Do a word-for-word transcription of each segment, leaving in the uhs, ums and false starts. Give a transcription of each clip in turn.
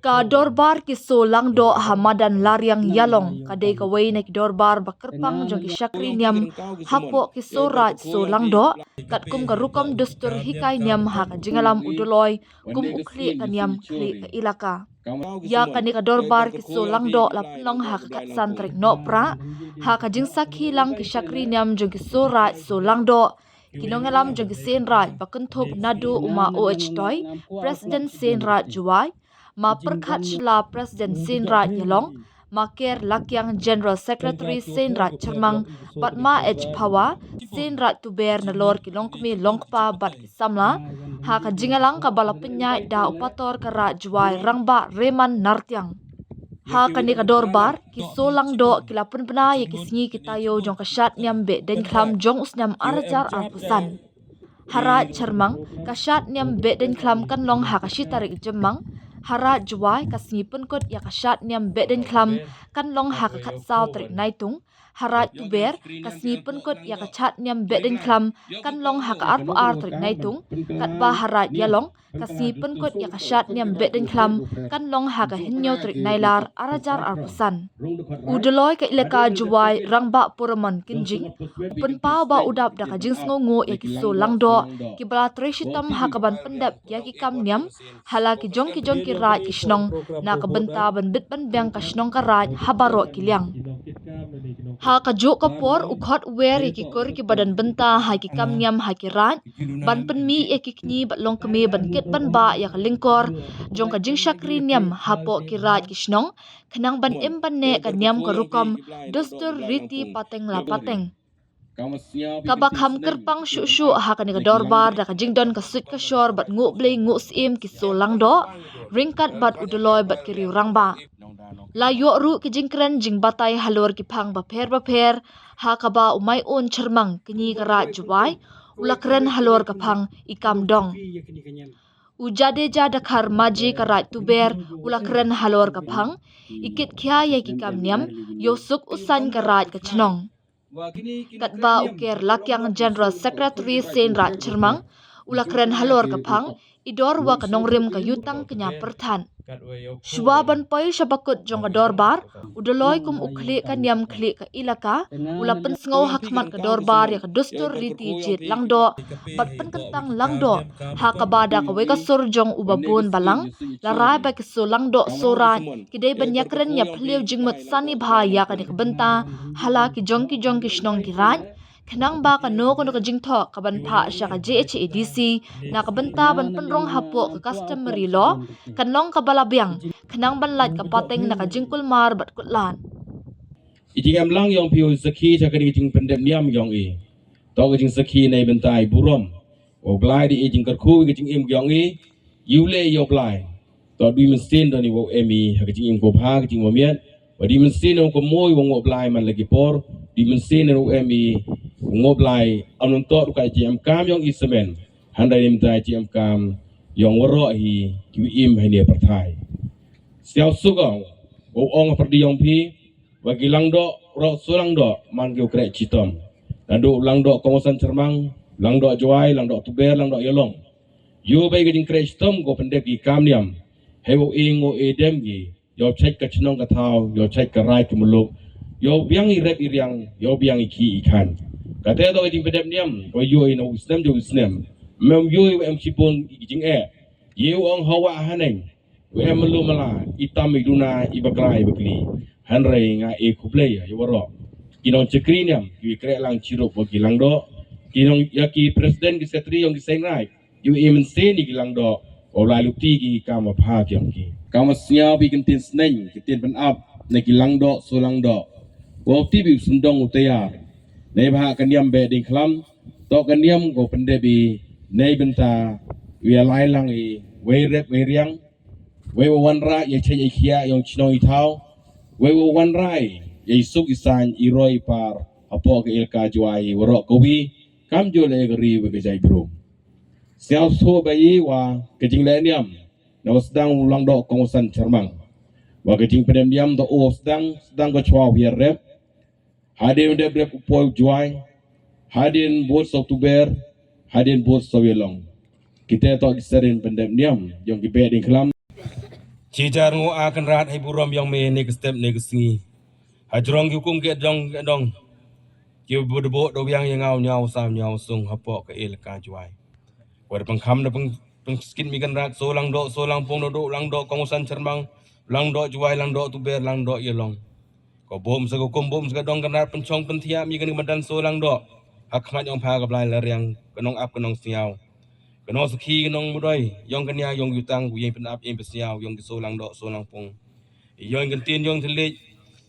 Ka dorbar ki Soh Langdoh ha madan Lariang Ïalong ka dei kawei na ki dorbar ba kyrpang jong ki shakri niam hapoh ki Soh Raij Soh Langdoh, katkum ka rukom dustur hikai niam ha ka jingïalam u Dolloi kum u khlieh ka niam khlieh ka ilaka. Ïa kane ka dorbar ki Soh Langdoh la pynlong ha ka khatsan tarik Nohprah ha ka jingsakhi lang ki shakri niam jong ki Soh Raij Soh Langdoh, ki nongïalam jong ki Seiñ Raij ba kynthup naduh u Ma O H Toi, President Seiñ Raij Jowai, Ma Pyrkhat Shylla, President Seiñ Raij Ïalong, Ma Ker Lakiang, General Secretary Seiñ Raij Chyrmang, bad Ma H Phawa, Seiñ Raij Tuber, nalor ki longkmie longkpa bad ki samla ha ka jingïalang kaba la pynïaid da u Pastor ka Raij Jowai, Rangbah Reman Nartiang. Ha kane ka dorbar ki Soh Langdoh ki la pynbna ïa ki sngi ki taïew jong ka shad niam Behdeiñkhlam jong u snem ar hajar arphew san. Ha Raij Chyrmang ka shad niam Behdeiñkhlam kan long ha ka shi tarik Jymmang. Ha Raij Jowai ka sngi pynkut ïa ka shad niam Behdeiñkhlam kan long ha ka khatsaw tarik Naitung. Ha Raij Tuber ka sngi pynkut ïa ka shad niam Behdeiñkhlam kan long ha ka arphew ar tarik Naitung, katba ha Raij Ïalong ka sngi pynkut ïa ka shad niam Behdeiñkhlam kan long ha ka hynñiew tarik Nailar ar hajar arphew san. U Dolloi ka ilaka Jowai, Rangbah Puramon Kynjing, u pynpaw ba u dap da ka jingsngewnguh ïa ki Soh Langdoh kiba la trei shitom ha kaban pyndep ïa ki kam niam ha la ki jong ki jong ki raij ki shnong, na ka bynta ban bit ban biang ka shnong ka raij ha baroh ki liang. Ha kajuh ka por u khot wer ïa ki kur kiba don bynta ha ki kam niam ha ki raij ban pynmih ïa ki kñi bad longkmie ban kit ban bah ïa ka lyngkor jong ka jingshakri niam hapoh ki raij ki shnong, khnang ban im ban neh ka niam ka rukom, dustur, riti pateng la pateng. Kaba kham kyrpang shuh shuh ha kane ka dorbar da ka jingdon ka suit ka shor bad nguh Blei nguh Syiem ki Soh Langdoh ryngkat bad u Dolloi bad ki riew rangbah. La ïoh ruh ki jingkren jingbatai halor ki phang bapher bapher, ha kaba u Maiun Chyrmang, kñi ka Raij Jowai, u la kren halor ka phang I Kam Dong. U Jadeja Dkhar Maji ka Raij Tuber u la kren halor ka phang I Kit Khia ïa ki kam niam, ïoh suk u saiñ ka raij ka chnong. Katba u Ker Lakiang, General Secretary Seiñ Raij Chyrmang, u la kren halor ka phang I Dor wa ka Nongrim ka Jutang Kñia Pyrthat. Shuwa ban poi sha bakut jong ka dorbar, u Dolloi kum u khlieh ka niam khlieh ka ilaka u la pynsngew ha khmat ka dorbar ïa ka dustur, riti, jied Langdoh bad pynkyntang Langdoh, ha kaba da kawei ka sur jong u Babun Balang la rai ba ki Soh Langdoh Soh Raij ki dei ban ïakren ïaphylliew jingmut sani bha ïa kane ka bynta ha la ki jong ki jong ki shnong ki raij, khnang ba kano kano ka jingthoh kaban phah sha ka J H A D C na ka bynta ban pynrung hapoh ka customary law kan long kaba la biang, khnang ban lait ka pateng na ka jingkulmar bad kutlad. I jingem lang yong phi u sakhi sha kane ka jingpyndep niam yong i. To ka jingsakhi na i bynta i burom. U Blai da i jingkyrkhu i ka jingim yong i. Ïu le ïa u Blai. To dei mynsiem don i wow em i ha ka jingim ko bha ka jingim miat. Wa dei mynsiem don ko mo i wow ngop Blai man la ki por. Dei mynsiem don wow em i wow ngop Blai. Am nang to ka jingem kam yong i semen. Hynrei ni mynta jingem kam yong waroh hi ki wi im ha ine pyrthai. Siaw suk ong, u ong ha pyrdi yong phi, wa ki Langdoh, roh Soh Langdoh, man ki u kreh chitom. Naduh u Langdoh Kongsan Chyrmang, Langdoh Jowai, Langdoh Tuber, Langdoh Ïalong. Ïoh bai ka jingkreh chitom ko pyndep ki kam niam. Hei u ing u edem ki, ïoh chait ka chnong ka thaw, ïoh chait ka raij ka muluk, ïoh biang i rep i riang, ïoh biang i khih i khan. Kata to ka jingpyndep niam, ko ïoh i na u snem jong u snem. Mem ïoh i wa em shibun i jingeh. Ïoh ong hawa haneng. Wa em malu mala, i tam i duna, i bakla i bakli. Hynrei nga e khublei ïa waroh. Ki nongshakri niam, ki kreh lang chirup wa ki Langdoh. Ki nong ïa ki president ki secretary yong ki Seiñ Raij. Ïoh i mynsiem ïa ki Langdoh, u lai luti ki kam wa pha ki yong ki. Kam wa sñiaw phi ki ktien sneng, ki ktien pynap, na ki Langdoh, Soh Langdoh. Wa u tip i u syndong u tayar. Nei bha ka niam Behdeiñkhlam, to ka niam ko pyndep i, nei bynta, u ïa lai lang i, wei rep, wei riang, wei wa wanrah, ïa chait ïa khiah, yong chnong i thaw, wei wa wanrah, ïa i suk i saiñ, i roi i par, hapoh ka ilaka Jowai, waroh kawi, kam jooh leh ka ri, wei ka jaitbru. Siaw shuh ba i wa ka jingleh niam, na wa sdang u Langdoh Kongsan Chyrmang. Wa ka jingpyndep niam da u sdang, sdang ka chwa u hiar rep. Hadien u dep rep u poi u Jowai. Hadien bud Soh Tuber. Hadien bud Soh Ïalong. Kita tok ki serin pyndep niam yong ki beh ding klam. Chi jar ngu a Kynrad hai burom yong me ne ki step ne ki sngi. Ha jrong ki hukum ki dong ki dong. Ki bu debo do yang yang au nyau sam nyau sung hapoh ka el ka juai. Wa da pengkham da peng pengskit mi Kynrad so lang dok so lang pung do lang dok kong san chermang lang dok juai lang dok tuber lang dok yelong. Ko bom sa ko kum bom sa dong Kynrad penchong pentiak mi kani madan so lang dok. Hak khmat yong pha ka blai lariang kenong ap kenong siau. Kenong sakhi kenong mudoi yong kania yong yutang ku yeng penap yeng pesiau yong ki so lang dok so lang pung. Yong kentin yong telik.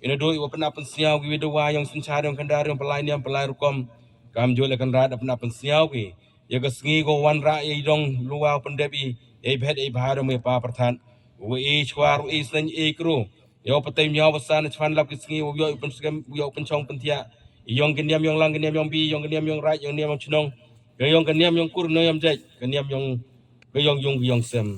Ina doi wa penap pensiau ki widawa yong senchar yong kandar yong pelai niam pelai rukom. Kam jol Kynrad penap pensiau ki. Ya ka sngi ko wan ra ya dong luwa pendep i. Ya bet ya bahar me pa perthat. Wa i chwar i snen i kru. Yow patei miaw pasan chwan lap ki sngi yow yow pen skem yow pen chong pen tia. Yong ke niam yong lang ke niam yong bi yong ke niam yong rai yong niam yong chnong. Ke yong ke niam yong kur niam yong jai ke niam yong ke yong yung ke yong sem.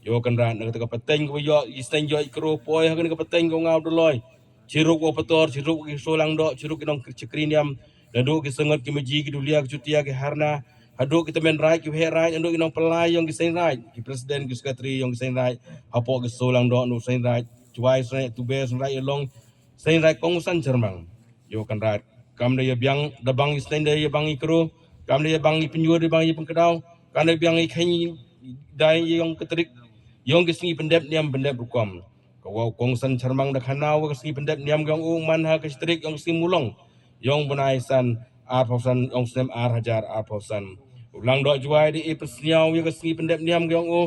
Yow Kynrad na ka pateng ke yow i seng yow i kro poi ha ke pateng ke ngaw doloi. Chiruk wo pator chiruk ki solang do chiruk ki nong chikri niam. Nadu ki sengot ki meji ki dulia ki chutia ki harna. Hadu ki temen rai ki he rai nadu ki nong pelai yong ki seng rai ki president ki secretary yong ki seng rai. Hapo ki solang do nu seng rai. Chuai seng rai tube seng rai yalong. Seng rai kong san chermang. Yow Kynrad. Kam da ya biang da bang i seng da ya bang i kru. Kam da ya bang i penyur da bang i pengkedau. Kam da biang i khen dai yong ketrik. Yong ki sngi pendep niam pendep rukom. Ka wow kong san chermang da khana wa ka sngi pendep niam yong u man ha ka strik yong sngi mulong. Yong benai san ar pau san yong snem ar hajar ar pau san. Ulang dok juai di i pesniaw ya ka sngi pendep niam yong u.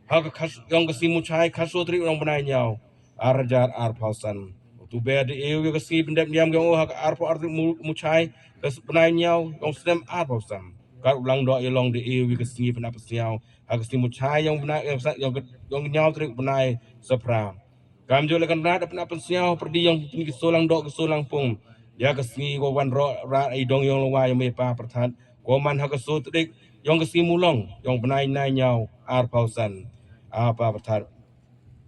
Ha ka khas yong ka sngi muchai khaso trik yong benai niaw. Ar hajar ar pau san. Utu ber di i ya ka sngi pendep niam yong u ha ka ar pau ar trik mu- muchai ka s- benai niaw yong snem ar pau san. Kar ulang dok ya long di i ya ka sngi pendep pesniaw. Ha ka sngi muchai yong benai yong sa- yong ka- yong niaw trik benai sapra. Kam jol Kynrad da pynap pynsiaw perdi yong ki solang dok ki solang pung. Ya ka sngi ko wan ro ra i dong yong lwa yong me pa perthat. Ko man ha ka so trik yong ka sngi mulong yong benai nai niaw ar pau san. A pa perthat.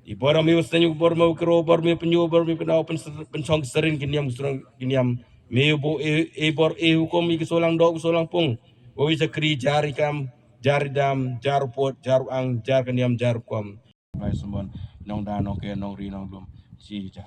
I bor mi u seng u bor mi u kro bor mi u penyu bor mi u kenau pyn- pynchong ki serin ki niam ki surang ki niam. Mi u bo e e bor e hukum i ki solang dok ki solang pung. Bo i chakri jar i kam jar i dam jar u pot jar u ang jar ka niam jar u kom. Bai Sumon, nong da nong ke nong ri nong lum. Chi ja.